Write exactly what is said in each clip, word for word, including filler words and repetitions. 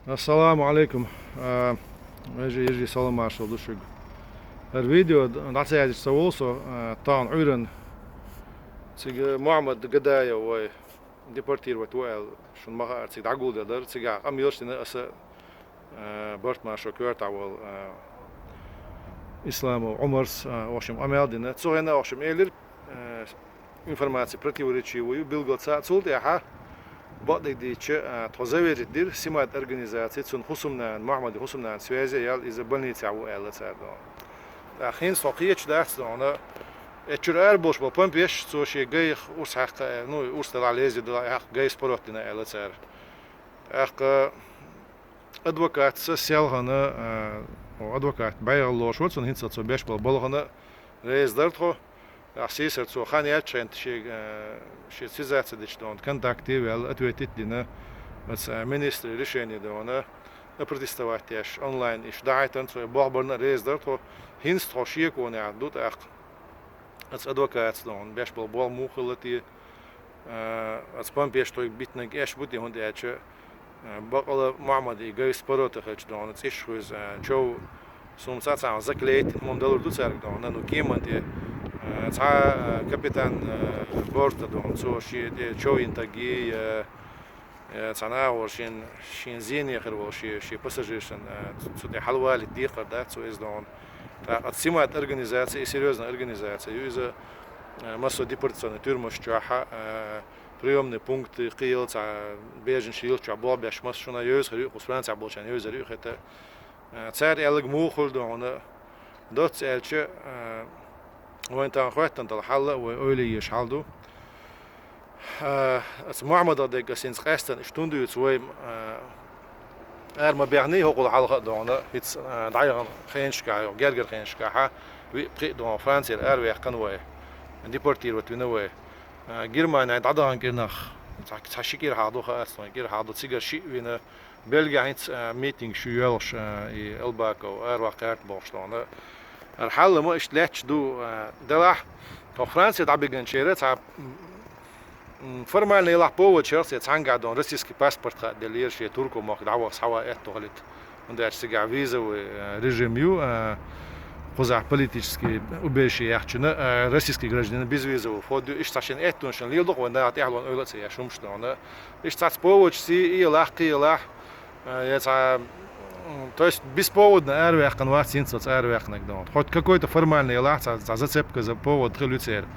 Ассаламу Ӏалайкум. А, вежарий, йижарий, салам-маршалла ду шуьга. ХӀара видео д-, дӀа ца яздеш ца волу со, а, тахана Ӏуьйранна. Цига Мухьаммад Гадаев вай депортировать ву аьлла, шуна ма хаъара, цига дӀагулдина дара. Цигахь къамелаш дина аса, а, Барт-Маршо коьртахь волу, а, Исламов Ӏумарс, а, в общем, къамел дина. Цу хенахь, в общем, элира, а, информация противоречивая ю, билггал ца а. Цул тӀаьхьа бакъдерг дийцича, а, тхо заверить дира, Симат организаци, цуьнан хӀусамнана, Мухьаммадан хӀусамнана связе яьлла, иза больницехь ву аьлла цара дохуна. ТӀаккха хӀинца тхо кхеташ дац дохуна, эццуьра ара болуш болу помпеш, цо шен гайх урс хьаькхна, ну, урс делахь, лезвие делахь, тӀаккха гайспорот дина аьлла цара. ТӀаккха адвокатца селхана, а, адвокат бӀегӀаллош ву, цунна хӀинца цо беш болу балхана реза дара тхо. Ахь сийсара цо хан яьлча хӀинца шен, а, шен связаться дечу дохуна, контакте а ваьлла, ответить а дина, оцу, а, министран решение дохуна, опротестовать деш, онлайн иштта дахьийтина цо, и болх барна а реза дара тхо. ХӀинца тхо шеконехь ду тӀаккха. Оцу адвокатца дохуна беш болу болх муха хилла те, а, оцу помпеш тхоьга битинарг эш бу те, хӀунда аьлча, а, бакъала Мухьаммадан и гайспорот хилча дохуна, цӀиш хуьйзу, а, чов, суна ца цхьа заклеить, хӀумма далур ду цаьрга дохуна, ну, кеман тӀе, а, цхьа, а, капитан, а, борта дохуна, цо шен тӀе чов йинарг, а, Э, цхьана агӀор шен, шен зене хир волу шен, шен пассажиршна, э, цу, цу тӀе хьалавалийта декхар дац цо иза дохуна. ТӀаккха оцу Симат организаци, и серьёзная организация ю иза, э, массо депортационный тюрьмаш чохь, э, приёмный пункты, кхин йолу цхьа беженаш йолчохь болх беш массо шуна йовза хир ю, кху Францехь болчарна йовзар ю хета. Э, цара аьлларг муха хуьлу дохуна, доцца аьлча, э, вайн тахана хоьттина долу хьал а вай ойла еш хьал ду. Э, аса Мухьаммадах дерг аса хӀинца къаьстина иштта хӀунда дуьйцу вай, э, ара ма баьхний хӀокхул хьалха а дохуна, хӀинца, э, дӀаяхана хенашкахь, гергара хенашкахь, виъ-пхиъ дохуна Францера араваьккхина вай, депортировать вина вай. Э, Германехь дӀадахана кӀирнах, цхьа, цхьа ши кӀира хьалха ду хаьа аса, кӀира хьалха ду, цигара шиъ вина, Бельгехь хӀинца, а, митинг шу йоьлхуш, а, и Элбаков, араваккха гӀерта бохуш дохуна. ХӀара хьал а ма иштта лаьтташ ду, а, делахь, тхо Франце дӀабигначеран цхьа, м, формальный ялахь повод шерх цхьаьнгахь дохуна российский паспорт хаа деллера шен Турко мохк дӀаваха схьава аьтту хилийта. ХӀунда аьлча цигахь визовый, а, режим ю, а, кхузахь политический убежище яьхначунна, а, российский гражданин безвизовый вход ю. Иштта цхьа шен аьттонаш леладо-кх вайн наха тӀаьхьалонан ойла а ца еш хӀумаш дохуна. Иштта цхьацца поводаш сий, и ялахь, кхин ялахь, а, я цхьа, м, то есть бесповодно араваьккхина вац хӀинца оцу араваьккхинарг дохуна. Хоть какой-то формальный ялахь, цхьа, цхьа зацепка, за повод хила ю церан.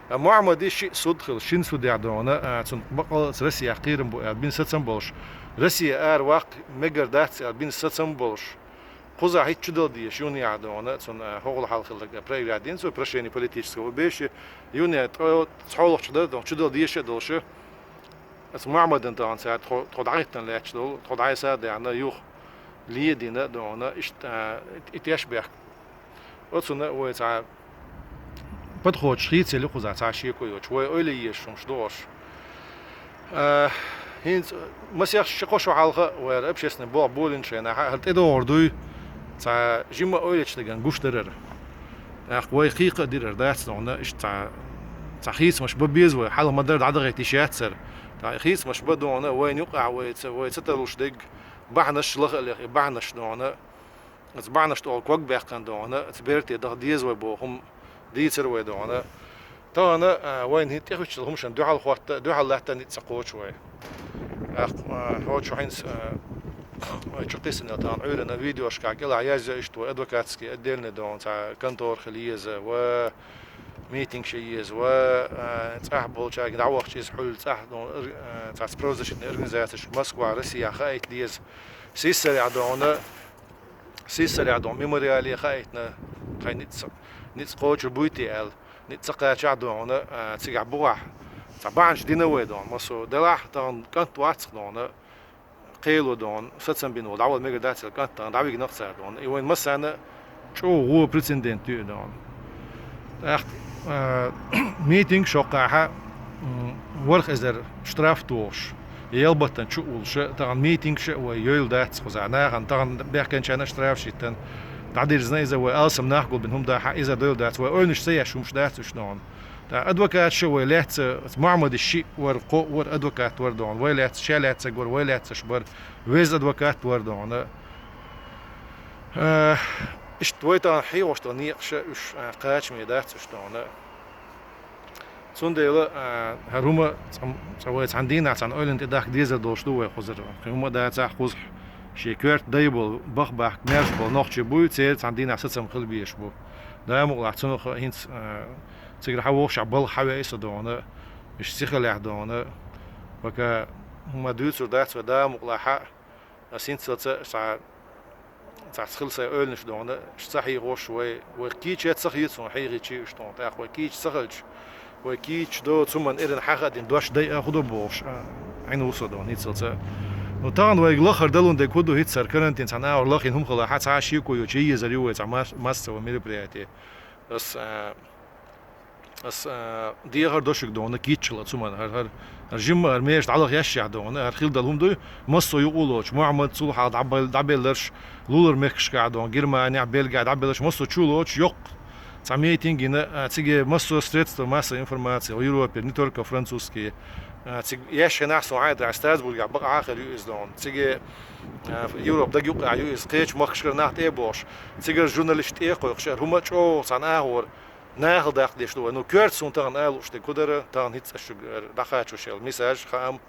А Мухьаммадан шиъ суд хилла, шина судехь дохуна, а, цунна бакъалла а Россехь кхерам бу аьлла, бина сацам болуш. Россе араваккха мегар дац аьлла, бина сацам болуш. Кхузахь хӀинца чудала дезаш юнехь дохуна, цунна, а, хӀокхул хьалха хилларг проиграть дина цо, прошение политического убежища, юнехь ткъа цхьолгӀачу дара дохуна, чудала дезаш а долуш. Аса Мухьаммадан тахана цара тхо, тхо дӀахӀиттина лаьтташ долу, тхо дӀасадаьхна, юха ле а дина дохуна, иштта, а, и теш бехк. Оцунна вай цхьа подходчаш хийцаелла кхузахь цхьа шеко йоцуш, вай ойла езаш хӀумаш ду ош. А, хӀинца масех ши-кхо шо хьалха а вай общественный болх болийначу хенахь, хӀара тӀедогӀур дуй, цхьа жимма а ойла ечу дагана гуш дарара. ТӀаккха вай кхайкха а дирар дац дохуна, иштта цхьа, цхьа хийцамаш бан беза вай, хьалха ма-дарра дӀадахийта йиш яцара. ТӀаккха и хийцамаш бан дохуна, вайна юкъахь вай ца, вай ца тарлуш дерг бахьанаш лаха а леха, и бахьанаш дохуна, оцу бахьанашна тӀехула ког баьккхина дохуна, оцу берте даха деза вай боху хӀума дийцар вай дохуна. Тахана, а, вайна хӀинца тӀехӀуьттучу хӀуманашна дуьхьал хӀотта, дуьхьал латта ницкъ ца кхочу вай. ТӀаккха, а, хьо чу хӀинца, а, вай чу кхиссина тахана Ӏуьйранна видеошкахь кӀелахь язйо иштта вай адвокатский отдельный дохуна цхьа контора хила еза, ва митинг ша еза, ва, а, цӀахь болчаьрга дӀавахча иза хьуьлла цӀахь дохуна, ор-, а, цхьацца правозащитный организацеш Москва, Россия хаийта деза. Сиссарехь дохуна, Сиссарехь дохуна мемориале хаийтина, тхайн ницкъ, ницкъ кхочур буй те аьлла, ницкъ ца кхачахь дохуна, а, цигахь бухахь цхьа бахьанаш дина вай дохуна, массо а делахь, тахана кӀант вац дохуна, кхело дохуна, сацам бина волу, дӀавала мегар дац аьлла, кӀант тахана дӀавигнах цара дохуна. И вайн массарна чӀогӀа вон прецедент ю и дохуна. ТӀаккха, а, митинг шоккхахьа, м, ворхӀ эзар штраф тухуш, ялбаттан чу а уллуш, тахана митингаш а вай йойла дац кхузахь. Нахана тахана баьхкинчарна а штрафаш йиттина, дӀадирзина иза вай алсам нах гулбина хӀума дахьа, иза дойла дац. Вай ойланаш ца еш хӀумаш дац уьш дохуна. ТӀаккха адвокаташ вай лаьцна, Мухьаммада шиъ вар, кхоъ вар, адвокат вар дона, вай лаьцна, ша лаьцнарг вар, вай лаьцнараш бар, веза адвокат вар дона. Э, иштта вай тахан хьехош дола некъаш уж, э, кхачаме дац уж дона. Цундела, э, хӀара хӀума цкъа, цкъа вай цхьан дийнахьа, цхьан ойланна тӀедахка дезар долуш ду вай кхузара. Кхин хӀума дацахь, кхузахь шен коьрта дай болу, баха бахка маьрша болу нохчий буй, церан цхьан дийнахьа сацам хила безаш бу. Дала мукъалахь, цунах хӀинца, э, цигара хьан вохуш а балха хьан веа со дона, иштта сихалехь дона. Пока хӀума дуьйцур дац вай, Дала мукъалахь, ас хӀинцалца цхьа, цхьацца хила сайн ойланаш дона, аш ца хьехош вай, вай кийча ца хета суна хьехийча уьш дона. ТӀаккха вай кийча ца хилча, вай кийча до, цу хӀуманна эрна хьаха а дина, дош дайа а хӀу до бохуш, а, Ӏина ву со дона хӀинцалца. Ну, тахана вайга лахара далун дерг хӀу ду, хӀинца хӀара карантин цхьана агӀор лахийна хӀума хилахь, цхьа а шеко йоцуш, е езар ю вай цхьа мас-, массовый мероприятие. Ас, а, Ас, а, дехар до шуьга дона, кийча хила цу хӀуманна, хӀара, хӀара, хӀара жимма, хӀара маьрша дӀалаха еш яхь дона, хӀара хила дала хӀума дуй, массо а юкъа лоцуш, Мухьаммад, цул хьалха дӀабел-, дӀабелларш, лулара мехкашкахь дона, Германехь, Бельгехь дӀабелларш, массо а чу лоцуш, йоккха цхьа митинг йина, а, цига массо а средства массовой информации, Европе, не только французские. А, цига еш хенахь суна хьайдара Страсбургехь бакъахьа а хир ю иза дона. Цига, а, Европа дага юкъахь ю иза, кхечу махкашкара нах тӀе а бохуш. Цигара журналист тӀе а кхойкхуш, хӀара хӀума чӀогӀа цхьана агӀор нахала даккха деш ду вай. Ну, коьрта суна тахана ала лууш дерг хӀу дара, тахана хӀинца ас шуьга дӀакхачош йолу мессаж, хаам.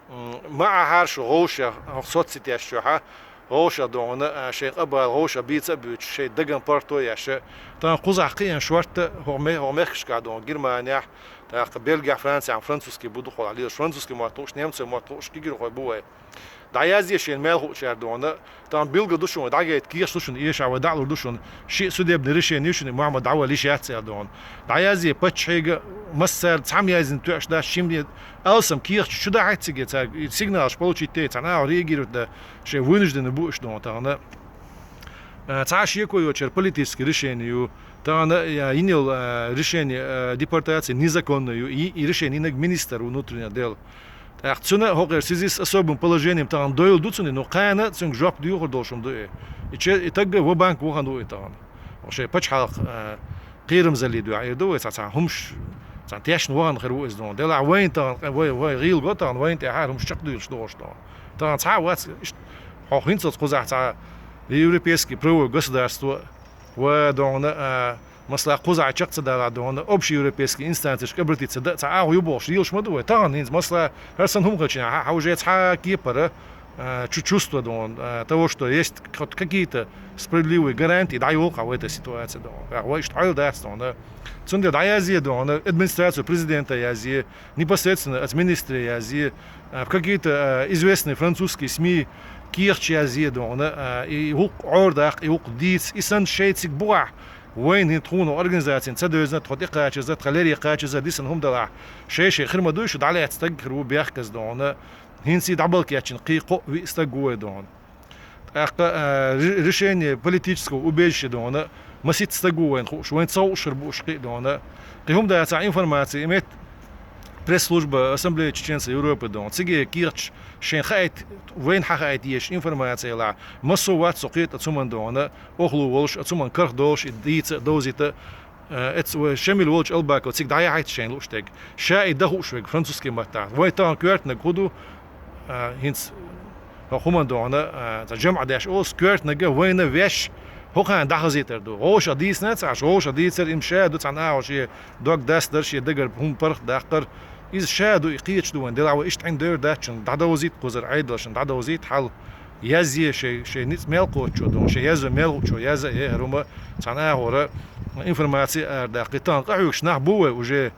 М, ма Ӏахьара шу гӀовшех, хӀокху соцсетеш чохь а, гӀовшех дона, а, шайн къа бала гӀовшех бийца а буьйцуш, шайн даган паргӀато а еш. Тахана кхузахь кхиъна шортта хӀокху ме-, хӀокху мехкашкахь дона, Германехь, тӀаккха Бельгехь, Францехь, французский бу дукхахьолахь лелаш, французский мотт хууш, немцойн мотт хууш, кегийрхой бу вай. ДӀаязъе шена мел хуучара дона, тахана билггал ду шуна, дӀагайта кехаш ду шуна, эшахь вай дӀалур ду шуна, шиъ судебный решение ю шуна, Мухьаммад дӀавала йиш яц аьлла дона. ДӀаязъе паччахьега, массара цхьамма яздина тоьаш дац, шимма алсам кехаташ чу дахьийта цига, цаьрга и сигналаш получить дайта, цхьана агӀор реагировать дан, шайн вынужденный бу уьш дона тахана. А, цхьа а шеко йоцуш, хӀара политический решение ю. Тахана, а, йина йолу, а, решение, а, депортации незаконное ю. И, и решение йинарг министр внутренних дел. ТӀаккха цуьнан хӀокхуьнан связи с особым положением тахана дойла ду цунна, но кхана цуьнга жоп доьхур долуш хӀума ду и. И че-, и таг ва-банк вахана ву и тахана. Шайн пачхьалкх, а, кхерамзаллин дуьхьа эр ду вай, цхьа, цхьа хӀумаш, цхьа тешна вахана хир ву иза дона. Делахь вайна тахана, вай, вай гӀийла го тахана, вайна тӀехь хӀара хӀумаш чекхдуьйлуш догӀуш дона. Тахана цхьа а вац, иштта, хьо хӀинцалц кхузахь цхьа европейский правовой государство, ва дона, а, масала, кхузахь чекх ца далахь дона, общеевропейский инстанцешка обратиться дан цхьа агӀо ю бохуш, лелаш ма ду вай. Тахана хӀинца, масала, хӀара санна хӀума хилча, хьан, хьан уже цхьа кепара, а, чу-, чувство дона, а, того, что есть хоть какие-то справедливые гарантии, дӀайолу-кх хьан вай тӀе ситуация дона. Вай иштта хьойла дац дона. Цундела дӀаязъе дона, администрацию президента язъе, непосредственно оцу министре язъе, а, в какие-то, а, известные французские СМИ кехаташ язъе дона, а, и хӀуъа Ӏора даккха, и хӀуъа дийца, и санна шайн цига бухахь, вайна хӀинца тхуна организацина ца девзина, тхо тӀекхачаза, тхан лере кхачаза, дисина хӀума далахь, шай-шай хир ма дуй, шу дӀалаьцна стаг хир ву бехказа дона, хӀинца дӀабалкеччина кхин кхоъ-виъ стаг ву вай дона. ТӀаккха, а, ре-, решение политического убежища дона, маситта стаг ву вайна хууш, вайна ца хууш хир бу уьш кхин а дона. Кхин хӀума дацахь, информация, и метта пресс-служба Ассамблеи чеченцев Европы дона. Цига кехаташ шайна хаийта, вайна хьан хаийта езаш информация елахь, массо а вац со кхета цу хӀуманна дона, охлу волуш, а цу хӀуманна карах долуш, и дийца а, довзийта а, Э, эцца вай Шамил волчу Албаков цига дӀаяхьийта шайна лууш дерг. Ша и дан хууш верг французский маттахь. Вай тахана коьртаниг хӀу ду, а, хӀинца хӀокху хӀуманна дона, а, цхьа жамӀ деш олу, коьртаниг вайна веш, хӀокхарна дӀахазийтар ду. ГӀовшах дийцина ца Ӏаш, гӀовшах дийцар, им ша ду цхьана агӀор шен дог дастар, шен дагара хӀума паргӀатдаккхар. Иза ша ду, и кхеташ ду вайн, делахь вай иштта Ӏин девр дац шуна, дӀадовзийта кхузара Ӏедалшна, дӀадовзийта хьал. Язъе шайн, шайн ницкъ мел кхоччо дона, шайн язъе мел хуучо язъе, хӀара хӀума цхьана агӀора информаци арадаккхи. Тахана къахьоьгуш нах бу вай уже,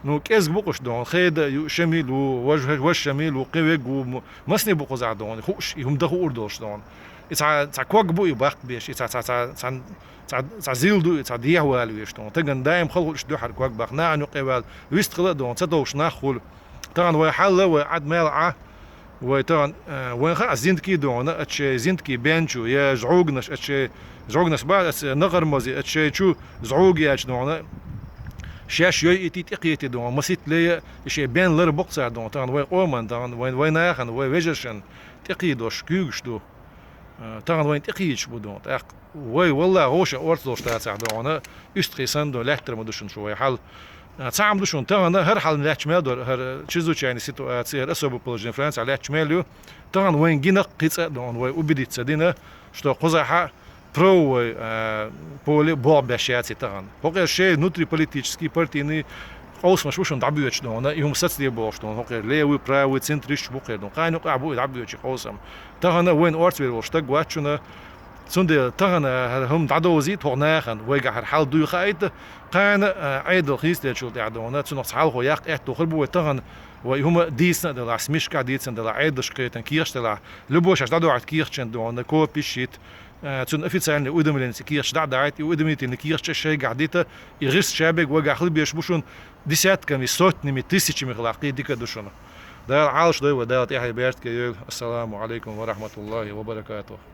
ну, кӀезиг бу-кх уьш дона, Хеда а ю, Шамил ву, вож-, вож Шамил ву, кхин верг ву, м-, масане бу кхузахь дона, хууш, и хӀума дан хуур долуш дона. И цхьа, цхьа ког бу и баккха беш, и цхьа, цхьа, цхьа, цхьа, цхьа, цхьа зил ду и, цхьа дехьавала веш дона. Тагана даим хала хуьлуш дуьхьара ког баккха, нахана юкъе вала, вистхила а дона, ца товш нах хуьлу. Тахана вай хьалла, вай Ӏад мел Ӏа, вай тахана, э, вайн хаьа зиндакий дона, ачей зиндакий бенчу, я жӀугнаш, ачей жӀугнаш бац, аца накъармази, ачей чу зӀуг яч дона, шаьш йойити тӀекхети дона, маситта лея, и шей бен лар боккхуцар дона, тахана вай къоман, тахана вай, вай нахана, вай вежаршан тӀекхийдош куьйгаш ду. Э, тахана вайн тӀекхийдаш бу дона, тӀаккха вай, валла, гӀовша орца долуш дацахь дона, уьстагӀий санна дона, лаьттара ма ду шуна шу вай хьал. А, цхьа хӀама ду шуна, тахана хӀара хьал лаьтташ мел дар, хӀара чрезвычайная ситуация, хӀара особое положение Францехь лаьтташ мел ю. Тахана вайна гина кхин цкъа а ду хьона, вай убедиться дина, что кхузахь правовой, а, поле болх беш яц тахана. ХӀокхара шоай внутриполитический, партийный къовсамаш бу шуна дӀабоьдуш ду хьона, и хӀума сацаде болуш ду хьона, хӀокхара левый, правый, центристаш бу хӀокхара ду хьона. Кхана юкъахь бу и дӀабоьдуш и къовсам. Тахана вайна орцах вер волуш стаг вац шуна, цундела тахана хӀара хӀума дӀадовзийта хӀокху нахана, вайгахь хӀара хьал дуй хаийта, кхана, а, Ӏедал хийцаделлачул тӀаьхьа ду хьона, цунах цхьа хьалхо яккха аьтто хир бу вай тахана, вай хӀума дийцина а делахь, смешкаш дийцина а делахь, Ӏедалшка кхетан кехаш делахь, любой шаьш дӀадохьийта кехачун ду хьона, копиш йита, а, цунна официальный уведомлени кехаш дӀа а дахьийта, и уведомительный кехаш а шайгахь дита, и гӀирс шаберг вайгахь хила безаш бу шуна, десятками, сотнями, тысячами хилахь кхин дика а ду шуна. Дала Ӏалаш дойла вай, Дала тӀаьхье беркате йойла. Ассаламу Ӏалайкум ва рахьматуллахӀи ва баракатухӀ.